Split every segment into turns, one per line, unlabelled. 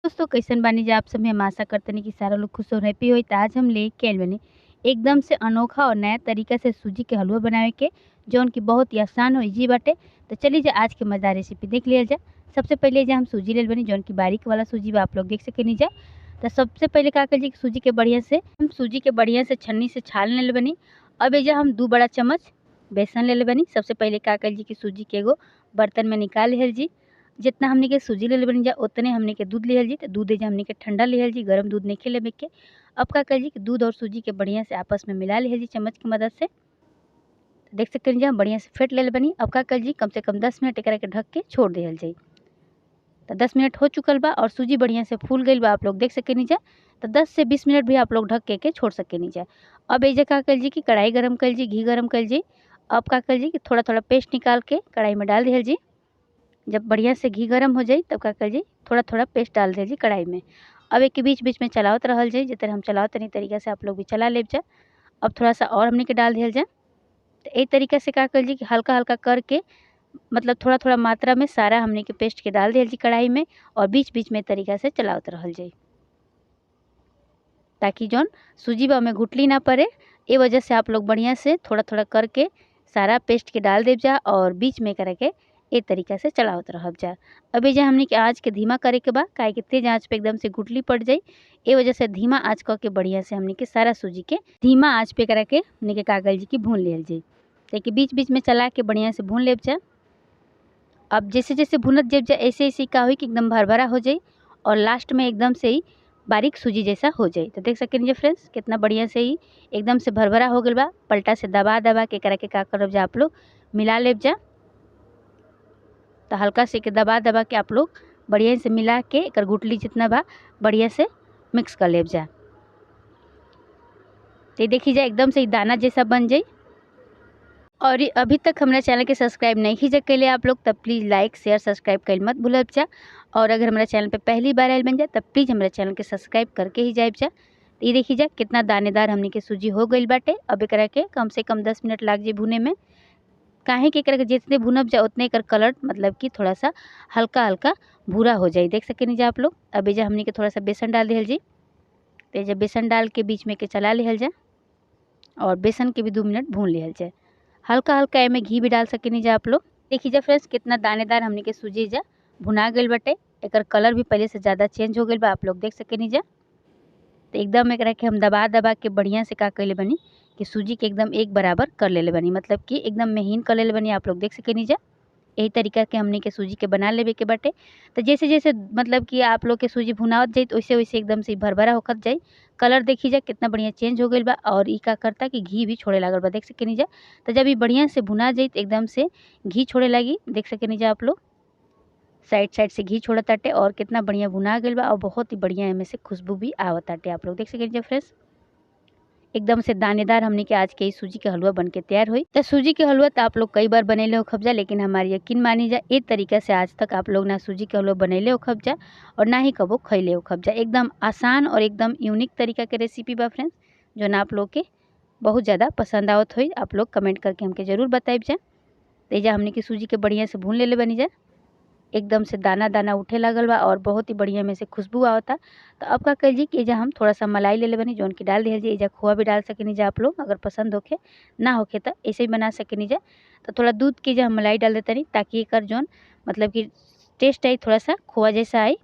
दोस्तों कैसन बानी जा आप सब। हम आशा करतनी कि सारा लोग खुश और हैप्पी होई। त आज हम लेके आइल बानी एकदम से अनोखा और नया तरीका से सूजी के हलवा बनावे के, जौन की बहुत ही आसान और ईजी बाटे। तो चलिए जा आज के मज़ेदार रेसिपी देख लिया जा। सबसे पहले जा हम सूजी ले बनी, जौन की बारीक वाला सूजी बा, आप लोग देख सकेनी जा। तो सबसे पहले का कर सूजी के बढ़िया से हम सूजी के बढ़िया से छन्नी से छान ले बनी। अब एजा हम 2 बड़ा चम्मच बेसन ले बनी। सबसे पहले का कर कि सूजी के एगो बर्तन में निकाल लिहल जी। जितना हमने के सूजी ले बनी जा उतने हमने के दूध लिहल जी। तो दूध एजा हमने के ठंडा लिहल जी, गर्म दूध नहीं लेबे के। अब का कर जी कि दूध और सूजी के बढ़िया से आपस में मिला लिहल जी चम्मच की मदद से। तो देख सकते हैं हम बढ़िया से फेंट ले बनी। अब का कर जी कम से कम 10 मिनट एकरा के ढक के छोड़ दिहल जाई। तो 10 मिनट हो चुकल बा और सूजी बढ़िया से फूल गई बा, आप लोग देख सकेनी जा। तो 10 से 20 मिनट भी आप लोग ढक के छोड़ सकेनी जा। अब एजा का कर जी कि कढ़ाई गरम कर जी, घी गरम कर जी। अब का कर जी कि थोड़ा थोड़ा पेस्ट निकाल के कढ़ाई में डाल दिहल जी। जब बढ़िया से घी गरम हो जाए तब का कर जी थोड़ा थोड़ा पेस्ट डाल दिहल जी कढ़ाई में। अब एक बीच बीच में चलावत रहल जाए, जिस तरह हम चलावत नहीं तरीका से आप लोग भी चला ले जा। अब थोड़ा सा और हमने के डाल दिहल जाए। तो एक तरीका से का कर जी कि हल्का हल्का करके, मतलब थोड़ा थोड़ा मात्रा में सारा हमने के पेस्ट के डाल दिहल जी कढ़ाई में और बीच बीच में तरीका से चलावत रहल जाए, ताकि जौन सूजी बा में गुठली ना पड़े। ए वजह से आप लोग बढ़िया से थोड़ा थोड़ा करके सारा पेस्ट के डाल देव जा और बीच में करके ए तरीका से चलावत रहब जा। अब एजा हमने के आँच के धीमा करे के बा, काहे कि तेज आँच पे एकदम से गुठली पड़ जाई। ए वजह से धीमा आँच क के बढ़िया से हमने के सारा सूजी के धीमा आँच पे करा के हमने के कागल जी की भून लिहल जाई। ताकि बीच बीच में चला के बढ़िया से भून लेब जा। अब जैसे जैसे भुनत जब जा ऐसे ऐसे का होई कि एकदम भरभरा हो जाई और लास्ट में एकदम से ही बारीक सूजी जैसा हो जाए। तो देख सकें फ्रेंड्स कितना बढ़िया से ही एकदम से भरभरा हो गया बा। पलटा से दबा दबा के करा के का करब जा आप लोग मिला लेब जा। तो हल्का से के दबा दबा के आप लोग बढ़िया से मिला के एकर गुठली जितना बा बढ़िया से मिक्स कर लेब जा। तो देखी जाए एकदम से दाना जैसा बन जाए। और अभी तक हमारा चैनल के सब्सक्राइब नहीं जा कैले आप लोग, तब प्लीज़ लाइक शेयर सब्सक्राइब कर मत भूलब जा। और अगर हमारा चैनल पे पहली बार आयल बन जाए तब प्लीज़ हमारा चैनल के सब्सक्राइब करके ही जाए जा। तो ये देखी जा कितना दानेदार हमने के सूजी हो गई बाटे। अब एकरा के कम से कम 10 मिनट लाग जाए भुने में। काहे कि एकरा के जितने भुनब जा उतने एकर कलर मतलब कि थोड़ा सा हल्का हल्का भूरा हो जाए, देख सकेनी जा आप लोग। अब एजा हमने के थोड़ा सा बेसन डाल दिहल जी। तो एजा बेसन डाल के बीच में के चला लिहल जा और बेसन के भी 2 मिनट भून लिहल जाए। हल्का हल्का एमे घी भी डाल सकेनी जा आप लोग। देखी जा फ्रेंड्स कितना दानेदार हमने के सूजी जा भुना गइल बाटे। एकर कलर भी पहले से ज़्यादा चेंज हो गइल बा, आप लोग देख सकेनी जा। तो एकदम एकरा के हम दबा दबा के बढ़िया से का कैले बनी कि सूजी के एकदम एक बराबर कर लेले बनी, मतलब कि एकदम महीन कर लेले बनी, आप लोग देख सकेनी जा। यही तरीका के हमने के सूजी के बना लेवे के बाटे। तो जैसे जैसे मतलब कि आप लोग के सूजी भुनावत जाई तो वैसे वैसे एकदम से भरभरा होखत जाई। कलर देखी जा कितना बढ़िया चेंज हो गइल बा और ई का करता कि घी भी छोड़े लागल बा, देख सकेनी जा। तो जब ई बढ़िया से भुना जाई तो एकदम से घी छोड़े लगी, देख सकेनी जा आप लोग। साइड साइड से घी छोड़त ताटे और कितना बढ़िया भुना गइल बा और बहुत ही बढ़िया एमे से खुशबू भी आवत ताटे, आप लोग देख सकेनी जा फ्रेंड्स। एकदम से दानेदार हमने के आज के सूजी के हलवा बनके तैयार हुई। तो सूजी के हलवा तो आप लोग कई बार बनैले हो खबजा, लेकिन हमारी यकीन मानी जा एक तरीका से आज तक आप लोग ना सूजी के हलवा बनैले हो खबजा और ना ही कबो खैले हो खबजा। एकदम आसान और एकदम यूनिक तरीका के रेसिपी बा फ्रेंड्स, जो ना आप लोग के बहुत ज़्यादा पसंद आवत हुई। आप लोग कमेंट करके हमके ज़रूर बताइब जा। तो एजा हमने के सूजी के बढ़िया से भून लेले बनी जा, एकदम से दाना दाना उठे लागल बा और बहुत ही बढ़िया में से खुशबू आवता। तो अब का कर जी कि एजा हम थोड़ा सा मलाई ले ले बनी जौन की डाल दिहल जी। एजा खोआ भी डाल सकेनी जा आप लोग, अगर पसंद होखे, ना होखे तो ऐसे ही बना सकेनी जा। तो थोड़ा दूध के जा हम मलाई डाल देते नहीं ताकि एकर जौन मतलब कि टेस्ट आई थोड़ा सा खोआ जैसा आई।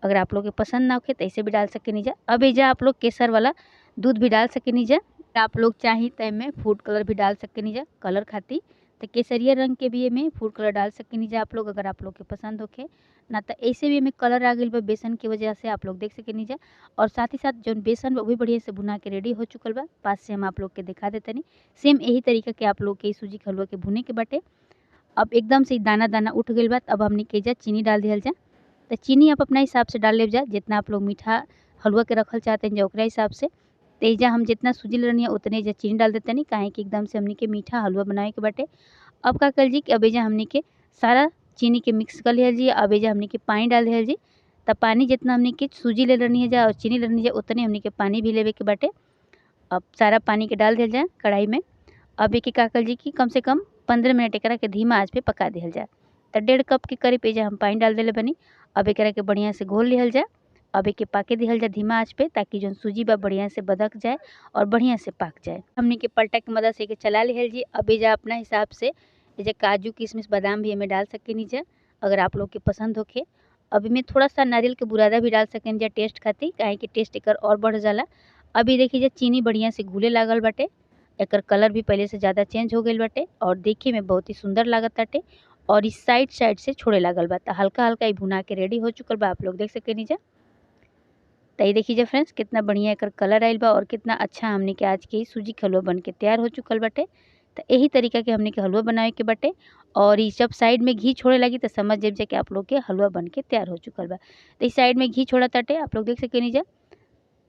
अगर आप लोग के पसंद ना होखे तो ऐसे भी डाल सकेनी जा। अब एजा आप लोग केसर वाला दूध भी डाल सकेनी जा। आप लोग चाही तो एमे फूड कलर भी डाल सकेनी जा, कलर खातिर। तो केसरिया रंग के भी एमे फूड कलर डाल सकेनी जा आप लोग, अगर आप लोग के पसंद होखे। ना तो ऐसे भी एमे कलर आ गइल बा बेसन के वजह से, आप लोग देख सकेनी जा। और साथ ही साथ जौन बेसन बा वो भी बढ़िया से भुना के रेडी हो चुकल बा, पास से हम आप लोग के दिखा देतनी। सेम यही तरीका के आप लोग के सूजी के हलवा के भुने के बाटे। अब एकदम से दाना दाना उठ गइल बा। अब हमने के जा चीनी डाल दिहल जा। तो चीनी आप अपना हिसाब से डाल लेब जा, जितना आप लोग मीठा हलवा के रखल चाहते हैं जा ओकरा हिसाब से। तो एजा हम जितना सूजी लेनी है उतने एजा चीनी डाल देते नहीं, काहे कि एकदम से हमने के मीठा हलवा बनावे के बाटे। अब का कर जी कि अब एजा हमने के सारा चीनी के मिक्स कर लिहल जी। अब एजा हमने के पानी डाल दिहल जी। तब पानी जितना हमने के सूजी ले लेनी है जा और चीनी लेनी है उतने हमने के पानी भी लेवे के बाटे। अब सारा पानी के डाल दिहल जाए कढ़ाई में। अब एक का कर जी कि कम से कम 15 मिनट एकरा के धीमा आँच पे पका दिहल जाए। तो 1.5 कप के करीब एजा हम पानी डाल देले बनी। अब एकरा के बढ़िया से घोल लिहल जाए। अब एके पाके दिहल जाए धीमा आंच पे, ताकि जौन सूजी बा बढ़िया से बदक जाए और बढ़िया से पाक जाए। हमनी के पलटा के मदद से एके चला लिहल जी। अब एजा अपना हिसाब से एजा काजू किशमिश बादाम भी एमे डाल सकेनी जा, अगर आप लोग के पसंद होखे। अब एमे थोड़ा सा नारियल के बुरादा भी डाल सकेनी जा टेस्ट खातिर, काहे कि टेस्ट एकर और बढ़ जाला। अभी देखिए चीनी बढ़िया से घुले लागल बाटे, एकर कलर भी पहले से ज़्यादा चेंज हो गईल बाटे और देखे में बहुत ही सुंदर लागत ताटे और इस साइड साइड से छोड़े लागल बा। त हल्का हल्का ई भुना के रेडी हो चुकल बा, आप लोग देख सकेनी जा। त ई देखी जा फ्रेंड्स कितना बढ़िया एकर कलर आइल बा और कितना अच्छा हमने के आज के सूजी के हलवा बन के तैयार हो चुकल बाटे। त यही तरीका के हमने के हलवा बनावे के बाटे और ई जब साइड में घी छोड़े लगी तो समझ जाइब जा कि आप लोग के हलवा बन के तैयार हो चुकल बा। त ई साइड में घी छोड़ा ताटे, आप लोग देख सकेनी जा।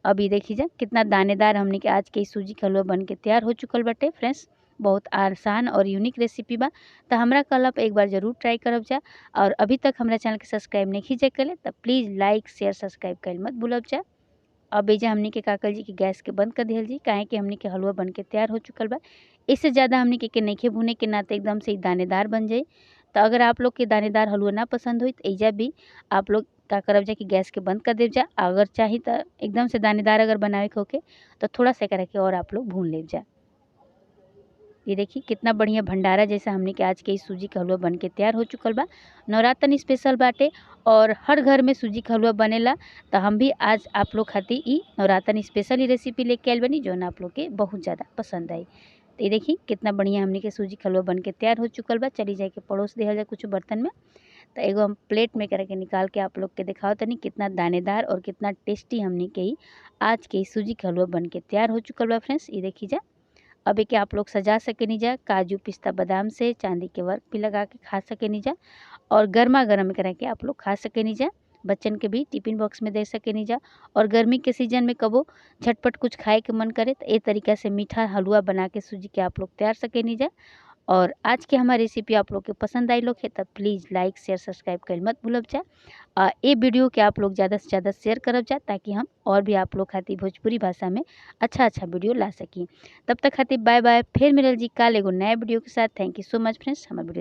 अब ये देखी जा कितना दानेदार हमने के आज के सूजी के हलवा बन के तैयार हो चुकल बाटे। फ्रेंड्स बहुत आसान और यूनिक रेसिपी बा, तो हमरा कहला पर एक बार जरूर ट्राई करब जा। और अभी तक हमरा चैनल के सब्सक्राइब नहीं जा कले तो प्लीज़ लाइक शेयर सब्सक्राइब कर मत भूलब जा। अब एजा हमनी के का कल जी कि गैस के बंद कर दिहल जी, काहे कि हमनी के हलवा बन के तैयार हो चुकल बा। इससे ज़्यादा हमनी के नइखे भुने के ना तो एकदम से दानेदार बन जाई। तो अगर आप लोग के दानेदार हलवा ना पसंद होई तो एजा भी आप लोग का करब जा कि गैस के बंद कर देव जा। अगर चाही तो एकदम से दानेदार अगर बनावे के होके तो थोड़ा सा एकरा के और आप लोग भून लेब जा। ये देखिए कितना बढ़िया भंडारा जैसा हमने के आज के सूजी के हलवा बन के तैयार हो चुकल बा। नवरात्रन स्पेशल बाटे और हर घर में सूजी के हलवा बनेला, तो हम भी आज आप लोग खातिर ई नवरात्रन स्पेशल ही रेसिपी लेके आइल बनी, जौन आप लोग के बहुत ज़्यादा पसंद आई। तो ये देखिए कितना बढ़िया हमने के सूजी के हलवा बन के तैयार हो चुकल बा। चली जाए के पड़ोस दिहल जाए कुछ बर्तन में। तो एगो हम प्लेट में करके निकाल के आप लोग के दिखाओ तनी कितना दानेदार और कितना टेस्टी हमने के आज के सूजी के हलवा बन के तैयार हो चुकल बा। फ्रेंड्स ये देखी जा, अब एके आप लोग सजा सकेनी जा काजू पिस्ता बादाम से, चांदी के वर्क भी लगा के खा सकेनी जा और गर्मा गर्म करा के आप लोग खा सकेनी जा। बच्चन के भी टिफिन बॉक्स में दे सकेनी जा। और गर्मी के सीजन में कबो झटपट कुछ खाए के मन करे तो ए तरीका से मीठा हलवा बना के सूजी के आप लोग तैयार सकेनी जा। और आज के हमारी रेसिपी आप लोग के पसंद आई लोग है तब प्लीज़ लाइक शेयर सब्सक्राइब कर मत भूलब जा। ये वीडियो के आप लोग ज़्यादा से ज़्यादा शेयर करब जा, ताकि हम और भी आप लोग खातिर भोजपुरी भाषा में अच्छा अच्छा वीडियो ला सकी। तब तक खातिर बाय बाय, फिर मिलल जी काल एगो नया वीडियो के साथ। Thank you so much friends, हमारे वीडियो